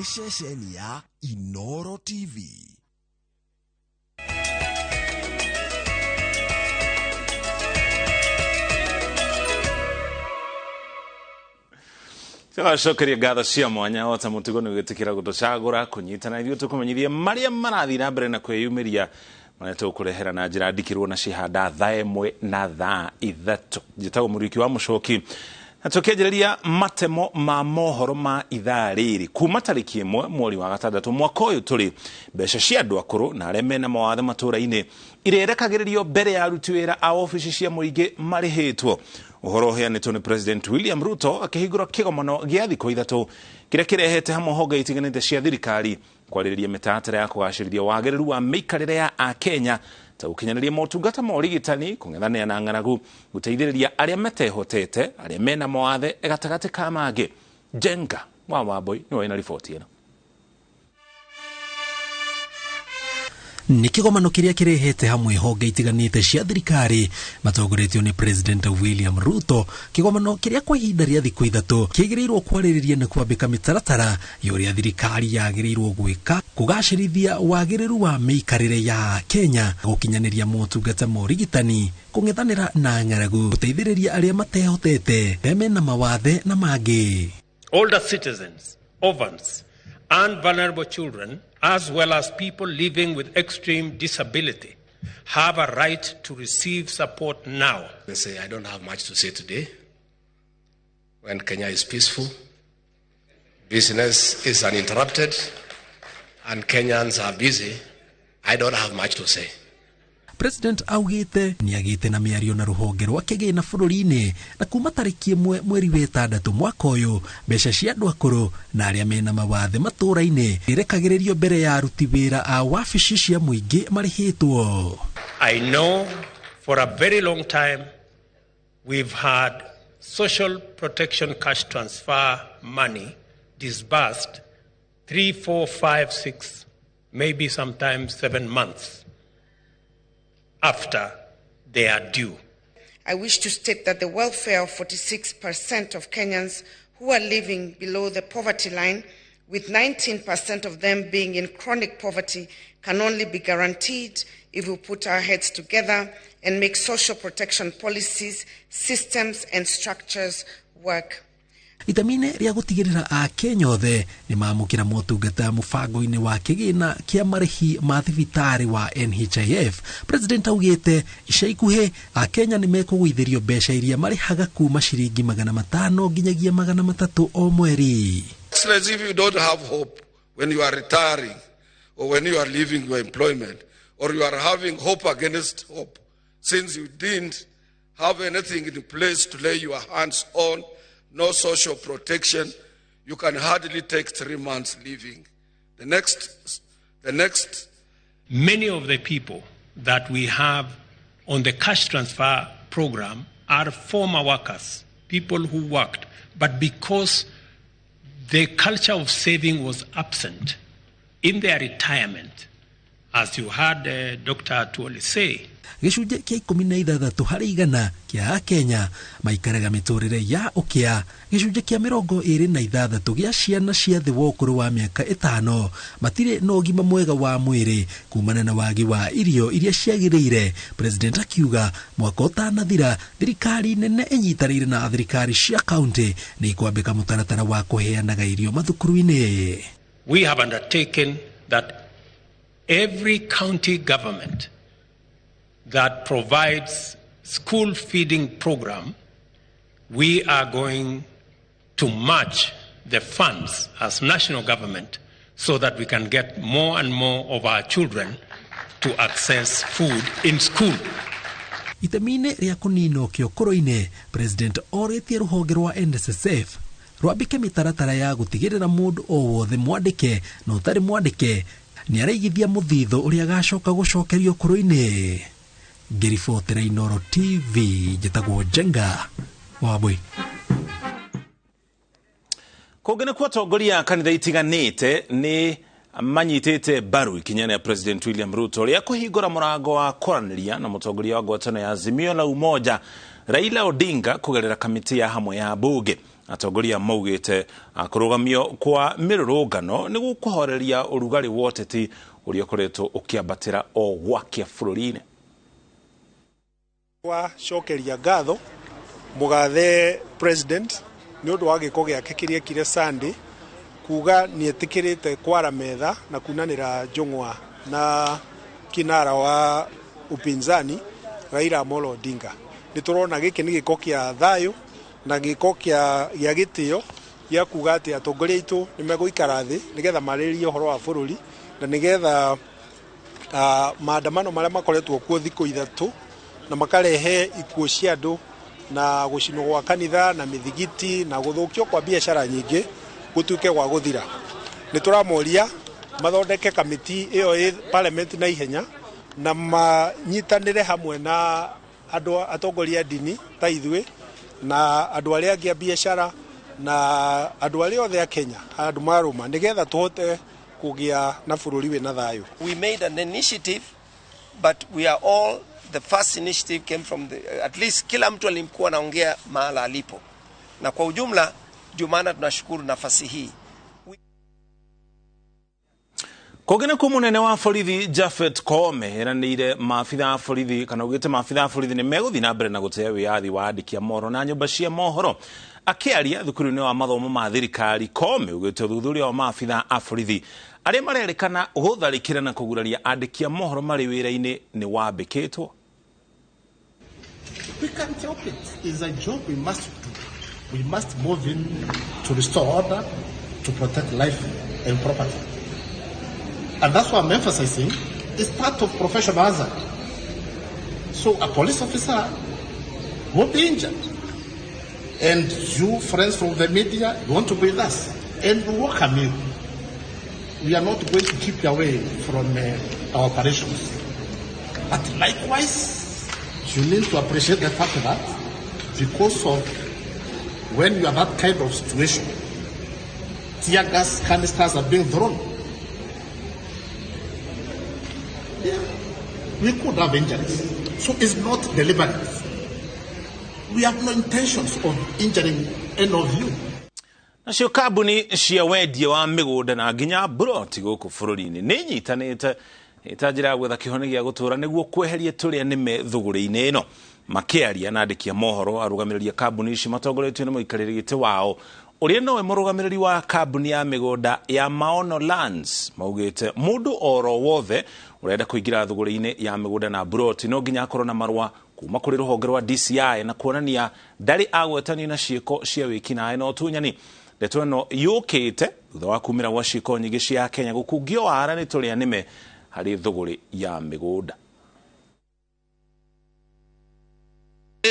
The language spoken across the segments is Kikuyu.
Ceceni ya Inoro TV. Tũgacokeria ngatho cia mwanya o ta mũtugo nĩ gwĩtĩkĩra gũtũcagũra kũnyitana ithuĩ tũkũmenyithia marĩa marathiĩ na mbere na kwĩyumĩria marĩa tũkũrehera na njĩra ndikĩrwo na cihanda 1:00 na 3:00. Njĩtagwo Mũriũki wa Mũcoki na tũkĩanjĩrĩria matemo ma mohoro ma ithaa rĩrĩ kuma tarĩki 1 mweri wa 6 mwaka ũyũ tũrĩ, mbeca cia andũ akũrũ na arĩa mena mawathe matũũra-inĩ irerekagĩrĩrio mbere ya aruti wĩra a obici cia mũingĩ marĩhĩtwo. Ũhoro ũheanĩtwo nĩ President William Ruto akĩhingũra kĩgomano gĩa thikũ 3 kĩrĩa kĩrehete hamwe honge itiganĩte cia thirikari kwarĩrĩria mĩtaratara ya kũgacĩrithia wagĩrĩru wa mĩikarĩre ya Akenya ta gũkinyanĩria motungata ma ũrigitani, kũng'ethanĩra na ng'aragu, gũteithĩrĩria arĩa metehotete, arĩa mena mawathe gatagatĩ ka mangĩ. Jenga wa Wambui nĩwe wĩna riboti ĩno. Nĩ kĩgomano kĩrĩa kĩrehete hamwe honge itiganĩte cia thirikari matongoretio nĩ President William Ruto, kĩgomano kĩrĩa kwa ihinda rĩa thikũ 3 kĩgĩrĩirwo kwarĩrĩria na kwambĩka mĩtaratara ya ũrĩa thirikari yagĩrĩirwo gwĩka kũgacĩrithia wagĩrĩru wa mĩikarĩre ya Kenya, gũkinyanĩria motungata ma ũrigitani, kũng'ethanĩra na ng'aragu, gũteithĩrĩria arĩa matehotete, arĩa mena mawathe na mangĩ. Older citizens, orphans, and vulnerable children, as well as people living with extreme disability, have a right to receive support now. They say, I don't have much to say today. When Kenya is peaceful, business is uninterrupted, and Kenyans are busy, I don't have much to say. President augĩte nĩagĩte na mĩario na rũhonge rwa kĩgĩna bũrũri-inĩ na kuma tarĩki 1 mweri wa 6 mwaka ũyũ mbeca cia andũ akũrũ na arĩa mena mawathe matũũra-inĩ irekagĩrĩrio mbere ya aruti wĩra a wabici cia mũingĩ marĩhĩtwo. I know for a very long time we've had social protection cash transfer money disbursed 3, 4, 5, 6, maybe sometimes 7 months after they are due. I wish to state that the welfare of 46% of Kenyans who are living below the poverty line, with 19% of them being in chronic poverty, can only be guaranteed if we put our heads together and make social protection policies, systems and structures work. Itemi-inĩ rĩa gũtigĩrĩra Akenya othe nĩ mamũkĩra motungata mũbango-inĩ wa kĩgĩna kĩa marĩhi ma thibitarĩ wa NHIF, President augĩte ica ikuhĩ Akenya nĩ mekũgũithĩrio mbeca iria marĩhaga kuma ciringi 500 nginyagia 300 o mweri. Excellency, if you don't have hope when you are retiring or when you are leaving your employment or you are having hope against hope, since you didn't have anything in place to lay your hands on, no social protection, you can hardly take 3 months living. The next. Many of the people that we have on the cash transfer program are former workers, people who worked, but because the culture of saving was absent in their retirement, as you heard Dr. Atwoli say, Gĩcunjĩ kĩa 16 harĩ igana kĩa Akenya maikaraga mĩtũrĩre ya ũkĩa, gĩcunjĩ kĩa 26 gĩa ciana cia thĩ wa ũkũrũ wa mĩaka 5 matirĩ na ũgima mwega wa mwĩrĩ kumana na wagi wa irio iria ciagĩrĩire. President akiuga mwaka ũtanathira thirikari nene ĩnyitanĩire na thirikari cia kaunti nĩ ikwambĩka mũtaratara wa kũheanaga irio mathukuru-inĩ. We have undertaken that every county government that provides school feeding program, we are going to match the funds as national government so that we can get more and more of our children to access food in school. Itemi-inĩ rĩa kũnina ũkĩa ũkũrũ-inĩ, President orĩtie rũhonge rwa NSSF rwambĩke mĩtaratara ya gũtigĩrĩra mũndũ o wothe mwandĩke na ũtarĩ mwandĩke nĩ araigithia mũthithũ ũrĩa agacoka gũcokerio ũkũrũ-inĩ. Ngĩribotera Inoro TV, njĩtagwo Njenga Wambui. Kũngĩ nĩkuo atongoria a kanitha itiganĩte nĩ manyitĩte mbaru ikinya rĩa President William Ruto rĩa kũhingũra mũrango wa kwaranĩria na mũtongoria wa ngwatanĩro ya Azimio la Umoja Raila Odinga kũgerera kamĩtĩ ya hamwe ya bunge. Atongoria maugĩte kũrũgamio kwa mĩrũrũngano nĩ gũkũhoreria ũrugarĩ wa ũteti ũrĩa ũkoretwo ũkĩambatĩra o gwake bũrũri-inĩ. Wacokeria ngatho mũgathe president nĩ ũndũ wa gĩko gĩake kĩrĩa ekire Sunday, kuga nĩ etĩkĩrĩte kwara metha na kunanĩra njũng'wa na kinara wa upinzani Raila Amolo Odinga. Nĩ tũrona gĩkĩ nĩ gĩko kĩa thayũ na gĩko kĩa gĩtĩo gĩa kuga atĩ atongoria aitũ nĩ megũikara thĩ nĩgetha marĩrĩrie ũhoro wa bũrũri na nĩgetha maandamano marĩa makoretwo kuo thikũ ithatũ na makarehe ikuũ cia andũ na gũcinwo gwa kanitha na mĩthigiti na gũthũkio kwa biacara nyingĩ gũtuĩke gwa gũthira. Nĩ tũramoria mathondeke kamĩti ĩyo ĩ parliament na ihenya na manyitanĩre hamwe na andũ atongoria a ndini ta ithuĩ na andũ arĩa angĩ a biacara na andũ arĩa othe a Kenya andũ marũma nĩgetha tũhote kũgĩa na bũrũri wĩna thayũ. We made an initiative, but we are all, the first initiative came from the, at least kila mtu alimkuwa anaongea mahala alipo, na kwa ujumla ndio maana tunashukuru nafasi hii. Kũngĩ nĩ munene wa borithi Japhet Koome eranĩire maabitha a borithi kana ugĩte maabitha a borithi nĩ megũthiĩ na mbere na gũtĩa wĩyathi wa andĩki a mohoro na nyũmba cia mohoro. Akĩaria thukuru-inĩ wa mathomo ma thirikari, Koome ugĩte ũthuthuria wa maabitha a borithi arĩa marerĩkana gũtharĩkĩra na kũguraria andĩki a mohoro marĩ wĩra-inĩ nĩ wambĩkĩtwo. We can't help it. It's a job we must do. We must move in to restore order, to protect life and property. And that's why I'm emphasizing it's part of professional hazard. So a police officer will be injured. And you, friends from the media, you want to be with us. And we welcome you. We are not going to keep you away from our operations. But likewise, you need to appreciate the fact that because of when you are that kind of situation, tear gas canisters are being thrown. Yeah, we could have injuries. So it's not deliberate. We have no intentions of injuring any of you. Nacio kambuni cia wendia wa mĩgũnda na nginya mburoti gũkũ bũrũri-inĩ nĩ inyitanĩte ta njĩra ya gwetha kĩhonia gĩa gũtũũra nĩguo kweheria tũrĩa nĩme thũgũrĩ-inĩ ĩno. Makĩaria na andĩki a mohoro, arũgamĩrĩri a kambuni ici matongoretio nĩ mũikarĩri gĩtĩ wao ũrĩa nowe mũrũgamĩrĩri wa kambuni ya mĩgũnda ya Maono Lands maugĩte mũndũ oro wothe ũrenda kũingĩra thũgũrĩ-inĩ ya mĩgũnda na mburoti no nginya akorwo na marũa kuma kũrĩ rũhonge rwa DCI na kuonania ndarĩ agwetanio na ciĩko cia wĩkinaĩ na ũtunyani. Ndeto ĩno yũkĩte thutha wa kumĩra gwa ciĩko nyingĩ cia Kenya gũkungio wara nĩ tũrĩa nĩme harĩ thũgũrĩ ya mĩgũnda.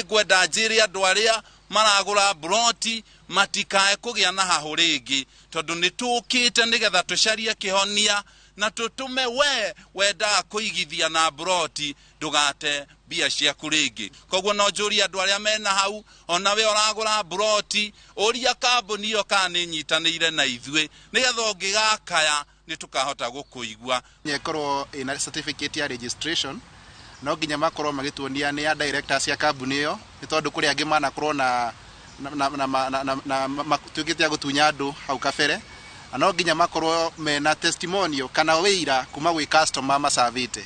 Ngwenda njĩre andũ arĩa maragũra mburoti matikae kũgĩa na hahũ rĩngĩ, tondũ nĩ tũkĩte nĩgetha tũcarie kĩhonia na tũtũme we wendaga kũigithia na mburoti ndũgate mbia ciaku rĩngĩ. Koguo no njũrie andũ arĩa mena hau, ona we ũragũra mburoti, ũria kambuni ĩyo kana nĩ ĩnyitanĩire na ithuĩ nĩgetha ũngĩgakaya nĩ tũkahota gũkũigua. Ĩkorwo ĩna certificate ya registration, no nginya makorwo magĩtuonia nĩ a directors ya kambuni ĩyo, nĩ tondũ kũrĩ angĩ manakorwo na matuĩkĩte a gũtunya andũ hau kabere. No nginya makorwo mena testimonial kana wĩira kuma gwĩ customer macavĩte.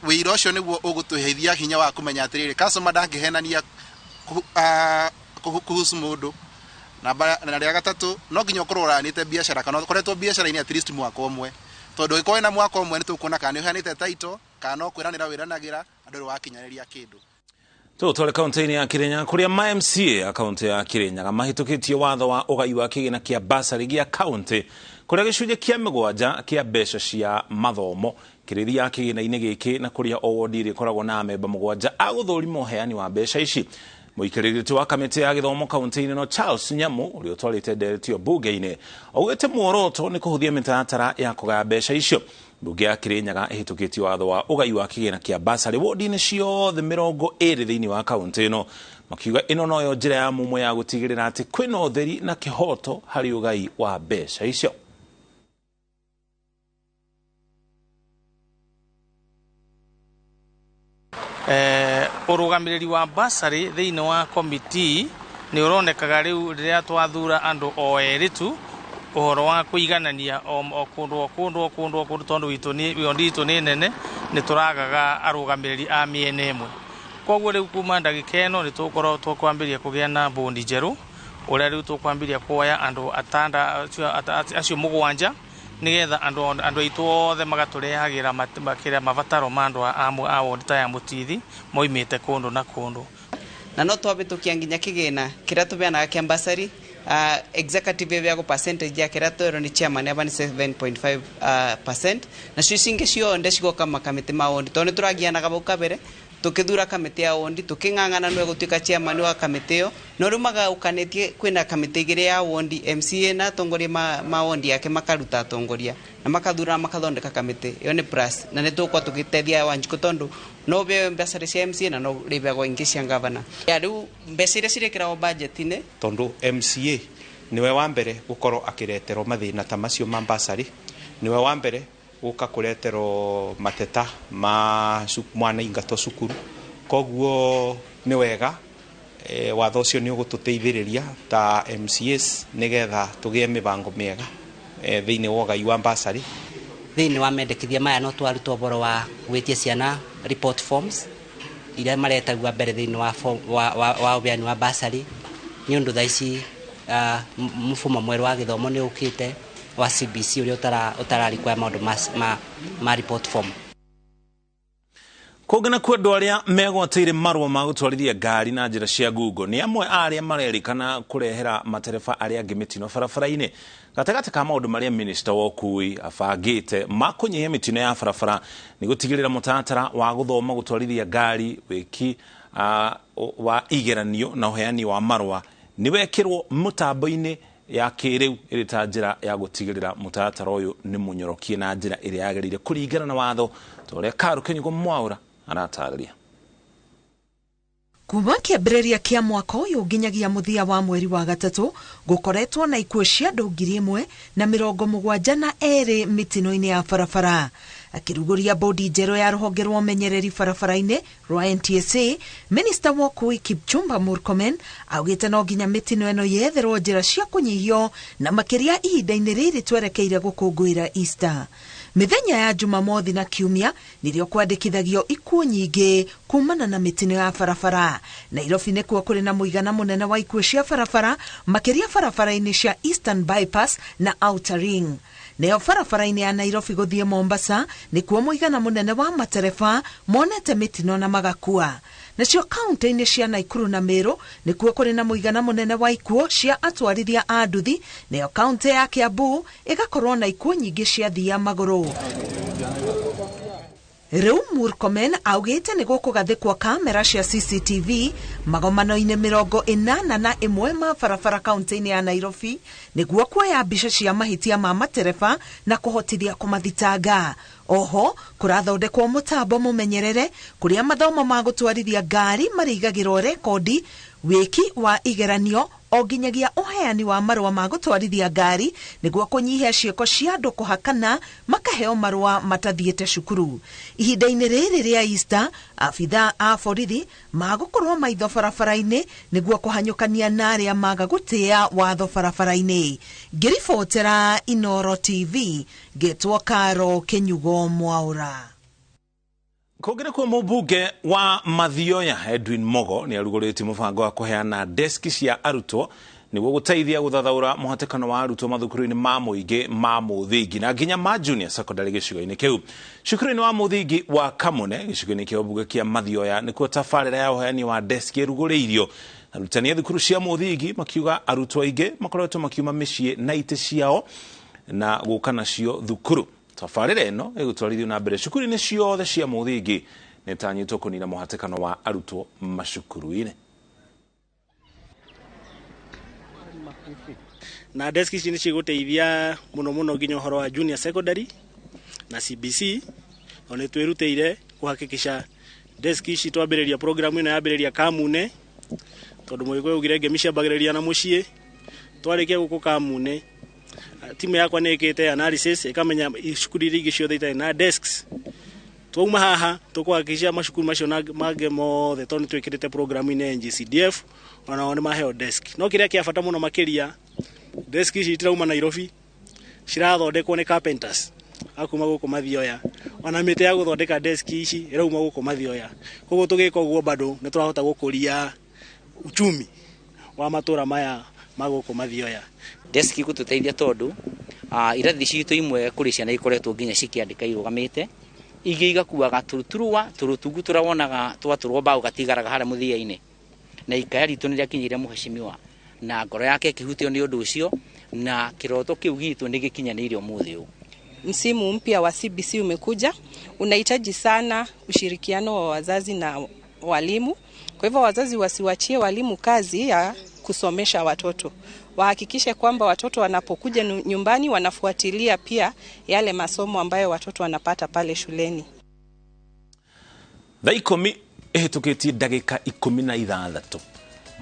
Wĩira ũcio nĩguo ũgũtũheithia hinya wa kũmenya atĩrĩrĩ, customer ndangĩhenania kuhusu mũndũ. Na rĩa gatatũ, no nginya ũkorwo ũranĩte biacara kana ũkoretwo biacara-inĩ at least mwaka ũmwe, tondũ ũngĩkorwo wĩna mwaka ũmwe nĩ tũkuona kana nĩ ũheanĩte title kana no kwĩranĩra wĩranagĩra andũ rĩu wakinyanĩria kĩndũ. Tũtware kaunti-inĩ ya Kirinyaga kũrĩa ma MCA a kaunti ya Kirinyaga mahĩtũkĩtie watho wa ũgai wa kĩgĩna kĩa basarĩ gĩa kaunti kũrĩa gĩcunjĩ kĩa mũgwanja kĩa mbeca cia mathomo kĩrĩthiaga kĩgĩna-inĩ gĩkĩ na kũrĩa o wodi ĩrĩkoragwo na amemba mũgwanja a gũthũrima ũheani wa mbeca ici. Mũikarĩri gĩtĩ wa kamĩtĩ ya gĩthomo kaunti-inĩ no Charles Nyamu ũrĩa ũtwarĩte ndereti ĩyo mbunge-inĩ augĩte muoroto nĩ kũhũthia mĩtaratara ya kũgaya mbeca icio. Mbunge ya Kirinyaga ĩhĩtũkĩtie watho wa ũgai wa kĩgĩna kĩa basarĩ wodi-inĩ ciothe 20 thĩinĩ wa kaunti ĩno, makiuga ĩno noyo njĩra ya mũmwe ya gũtigĩrĩra atĩ kwĩna ũtheri na kĩhoto harĩ ũgai wa mbeca icio. Ũrũgamĩrĩri wa basarĩ thĩinĩ wa komiti Nĩ ũronekaga rĩu rĩrĩa twathura andũ o erĩ tu ũhoro wa kũiganania o kũndũ o kũndũ o kũndũ o kũndũ tondũ witũ nĩ wondi itũ nĩ nene nĩ tũragaga arũgamĩrĩri a mĩena ĩmwe. Koguo rĩu kuma ndagĩka ĩno nĩ tũgũkorwo tũkwambĩrĩria kũgĩa na bondi njerũ ũrĩa rĩu tũkwambĩrĩria kuoya andũ acio 7 nĩgetha andũ aitũ othe magatũrehagĩra kĩrĩa mabataro ma andũ a wondi ta ya Mũtithi moimĩte kũndũ na kũndũ. Na no twabĩtũkia nginya kĩgĩna kĩrĩa tũbeanaga kĩa bursary, executive ĩbeagwo percentage ya kĩrĩa twerwo nĩ chairman aba nĩ 7.5%, nacio ici ingĩ cionde cigoka makamĩtĩ ma wondi tondũ nĩ tũragianaga bau kabere tukithura kamĩtĩ ya wondi tuking'ang'ana nĩwe gũtuĩka chairman wa kamĩtĩ ĩyo no rĩu magaũkanĩtie kwĩna kamĩtĩ igĩrĩ ya wondi MCA na atongoria ma wondi yake makaruta atongoria na makathura makathondeka kamĩtĩ ĩyo nĩ plus na nĩ tũgũkorwo tũgĩteithia Wanjikũ tondũ no ũbeo mbeca cia MCA na no rĩbeagwo ingĩ cia gavana ya rĩu mbeca iria cirekĩragwo budget-inĩ tondũ MCA niwe wa mbere gũkorwo akĩreterwo mathĩna ta macio ma bursary, niwe wa mbere guka kureterwo mateta ma mwana ingatwo cukuru koguo ni wega watho ucio ni ugututeithĩrĩria ta MCAs nigetha tugie mibango miega thiini wa ũgai wa bursary. Thiini wa mendekithia maya no twarutwo ũhoro wa gwĩtia ciana report forms iria maretagua mbere thiini wa wa ũbeani wa bursary ni undu thaa ici mfumo mwerũ wa gĩthomo nĩ ũkĩte wa CBC uria utararikwa maundu ma report form. Kũngĩ na andũ arĩa megwatĩire marũa ma gũtwarithia ngari na njĩra cia Google nĩ amwe a arĩa marerĩkana kũrehera matereba arĩa angĩ mĩtino barabara-inĩ. Gatagatĩ ka maũndũ marĩa minista wa ũkui abangĩte ma kũnyihia mĩtino ya barabara nĩ gũtigĩrĩra mũtaratara wa gũthoma gũtwarithia ngari wĩki wa igeranio na ũheani wa marũa nĩ wekĩrwo mũtambo-inĩ ya kĩrĩu ĩrĩ ta njĩra ya gũtigĩrĩra mũtaratara ũyũ nĩ mũnyorokie na njĩra ĩrĩa yagĩrĩire kũringana na watho ta ũrĩa Karu Kĩnyugo Mwaũra aratarĩria. Kuma kĩambĩrĩria kĩa mwaka ũyũ nginyagia mũthia wa mweri wa gatatũ gũkoretwo na ikuũ cia andũ 1,072 mĩtino-inĩ ya barabara. Akĩrugũria bodi njerũ ya rũhonge rwa ũmenyereri barabara-inĩ rwa NTSA, Minista wa ũkui Kipchumba Murkomen augĩte no nginya mĩtino ĩno yetherwo njĩra cia kũnyihio na makĩria ihinda-inĩ rĩrĩ twerekeire gũkũngũĩra Easter. Mĩthenya ya Jumamothi na Kiumia nĩrĩo kwandĩkithagio ikuũ nyingĩ kumana na mĩtino ya barabara. Nairobi nĩkuo kũrĩ na mũigana mũnene wa ikuũ cia barabara makĩria barabara-inĩ cia Eastern Bypass na Outer Ring. Nayo barabara-inĩ ya Nairobi gũthiĩ Mombasa nĩkuo mũigana mũnene wa matereba monete mĩtino na magakua. Nacio kaunti-inĩ cia Nakuru na Meru nĩkuo kũrĩ na mũigana mũnene wa ikuũ cia atwarithia a nduthi, nayo kaunti ya Kiambu ĩgakorwo na ikuũ nyingĩ cia athii a magũrũ. Rĩu Murkomen augĩte nĩ gũkũgathĩkwo kamera cia CCTV magomano-inĩ 81 ma barabara kaunti-inĩ ya Nairobi nĩguo kuoya mbica cia mahĩtia ma matereba na kũhotithia kũmathitanga. Oho kũrathondekwo mũtambo mũmenyerere kũrĩa mathomo ma gũtwarithia ngari marĩigagĩrwo rekondi wĩki wa igeranio o nginyagia ũheani wa marũa ma gũtwarithia ngari nĩguo kũnyihia ciĩko cia andũ kũhakana makaheo marũa matathiĩte cukuru. Ihinda-inĩ rĩrĩ rĩa Easter, abithaa a borithi magũkorwo maitho barabara-inĩ nĩguo kũhanyũkania na arĩa maga gũtĩa watho barabara-inĩ. Ngĩribotera Inooro TV, ngetwo Karo Kĩnyugo Mwaũra. Kũngĩ nakuo mũmbunge wa Mathioya Edwin Mogo nĩ arugũrĩtie mũbango wa kũheana deski cia arutwo nĩguo gũteithia gũthathaũra mũhatĩkano wa arutwo mathukuru-inĩ ma mũingĩ ma mũthingi na nginya ma junior secondary gĩcigo-inĩ kĩu. Cukuru-inĩ wa mũthingi wa Kamune gĩcigo-inĩ kĩa ũmbunge kĩa Mathioya nĩkuo tabarĩra ya ũheani wa deski ĩrugũrĩirio. Arutani a thukuru cia mũthingi makiuga arutwo aingĩ makoretwo makiuma mĩciĩ na itĩ ciao na gũka nacio thukuru. Tabarĩra ĩno ĩgũtwarithio na mbere cukuru-inĩ ciothe cia mũthingi nĩtanyĩtwo kũnina mũhatĩkano wa arutwo macukuru-inĩ. Na desk ici nĩ cigũteithia mũno mũno nginya ũhoro wa junior secondary na CBC, na nĩ twĩrutĩire kũhakikisha desk ici twambĩrĩria program ĩno yambĩrĩria Kamune, tondũ mũgĩkũyũ augire ngemi ciambagĩrĩria na mũciĩ. Twarĩkia gũkũ Kamune, timu yakwa nĩ ĩkĩte analysis ĩkamenya cukuru iria ingĩ ciothe itarĩ na desks Twauma haha tũkũhakikisha macukuru macio mangĩ mothe tondũ nĩtwĩkĩrĩte programu-inĩ ya NGCDF onao nĩ maheo desk. No kĩrĩa kĩa bata mũno makĩria, desk ici itirauma Nairobi, cirathondekwo nĩ carpenters akuma gũkũ Mathioya, ona mĩtĩ ya gũthondeka desk ici ĩrauma gũkũ Mathioya. Koguo tũgĩka ũguo bado nĩ tũrahota gũkũria uchumi wa matũra maya ma gũkũ Mathioya. Desk igũtũteithia tondũ irathi citũ imwe kũrĩ ciana ikoretwo nginya cikĩandĩka irũgamĩte, ingĩ igakuaga tũruturua tũrũtungu tũrĩa wonaga twatũrwo mbaũ gatigaraga harĩa mũthia-inĩ, na ikaya ritũ nĩ rĩakinyĩire mũhecimiwa na ngoro yake ĩkĩhutio nĩ ũndũ ũcio, na kĩroto kĩu gitũ nĩ gĩkinyanĩire ũmũthĩ ũyũ. Msimu mpya wa CBC umekuja, unahitaji sana ushirikiano wa wazazi na walimu. Kwa hivyo wazazi wasiwachie walimu kazi ya kusomesha watoto. Wahakikishe kwamba watoto wanapokuja nyumbani wanafuatilia pia yale masomo ambayo watoto wanapata pale shuleni. Thaa 10 ĩhĩtũkĩtie ndagĩka 16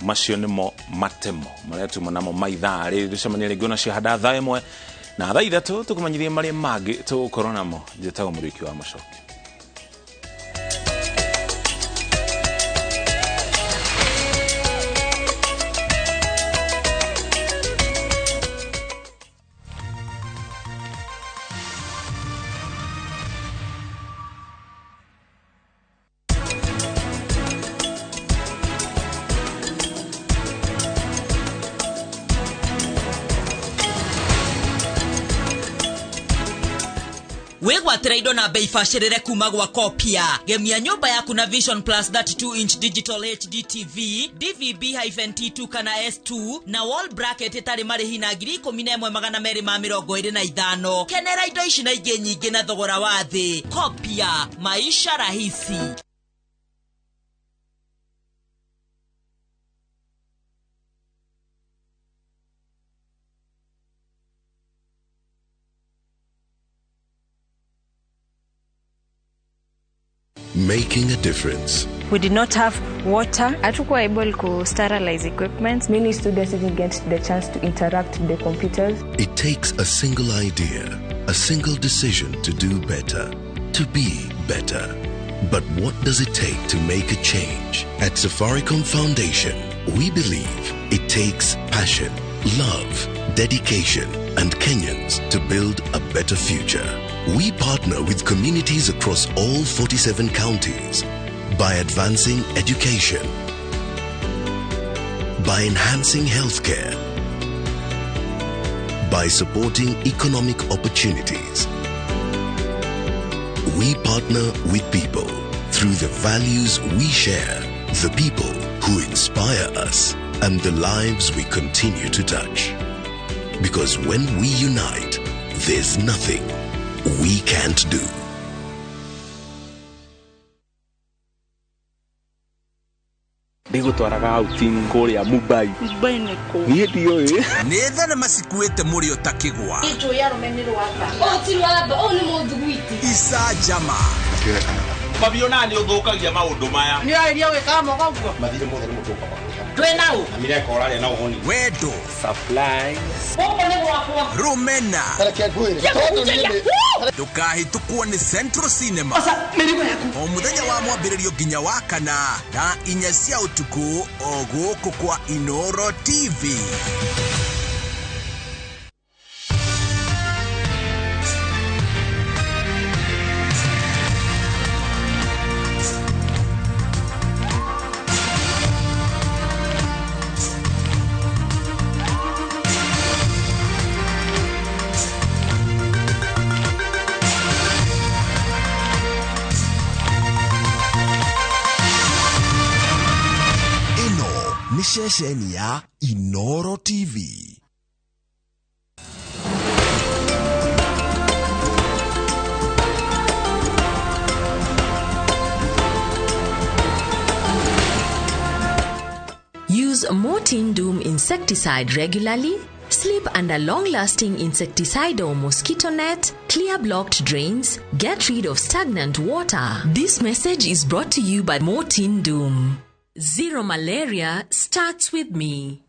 macio nĩmo matemo marĩa tuma namo maithaa rĩrĩ tũcemanie rĩngĩ ona ciahanda thaa 1 na thaa 3 tũkũmenyithie marĩa mangĩ tũgũkorwo namo. Njĩtagwo Mũrĩki wa Mũcoki. Wĩgwatĩra indo na bei bacĩrĩre kuma gwa Kopia. Gemia nyũmba yaku na Vision Plus 32 inch digital HD TV, DVB-T2 kana S2 na wall bracket ĩtarĩ marĩhi na 11,225. Kenera indo ici na ingĩ nyingĩ na thogora wa thĩ. Kopia, maisha rahisi. Making a difference. We did not have water. Hatukuwa able to sterilize equipment. Many students didn't get the chance to interact with the computers. It takes a single idea, a single decision to do better, to be better. But what does it take to make a change? At Safaricom Foundation, we believe it takes passion, love, dedication, and Kenyans to build a better future. We partner with communities across all 47 counties by advancing education, by enhancing healthcare, by supporting economic opportunities. We partner with people through the values we share, the people who inspire us, and the lives we continue to touch. Because when we unite, there's nothing we can't do. Ndigũtwaraga outing kũrĩa Mumbai. Mumbai nĩ kũ? Niĩ ndiũĩ. Nĩ thenema cikuĩte mũrĩo ta kĩgwa. Njũĩ arũme nĩ rwamba. Ũũ ti rwamba, ũũ nĩ mũthuguiti. Icanjama. Mabio na nĩ ũthũkagia maũndũ maya. Nĩ ũrarĩria gwĩkaga moga ũguo? Mathirĩ mothe nĩ mũtũka makũrĩha. Twĩ na ũ? Na mireka ũrarĩa na ũhũni. Wendo. Supplies. Gũkũ nĩ gwakwa. Rũmena. Reke ngwĩre. Tondũ niĩ nĩ Ndũkahĩtũkwo nĩ Central Cinema. Mĩrigo yaku. O mũthenya wa mwambĩrĩrio nginya wa kana thaa 4 cia ũtukũ o gũkũ kwa Inoro TV. Ceceni ya Inoro TV. Use Mortein Doom insecticide regularly. Sleep under long-lasting insecticide or mosquito net. Clear blocked drains. Get rid of stagnant water. This message is brought to you by Mortein Doom. Zero malaria starts with me.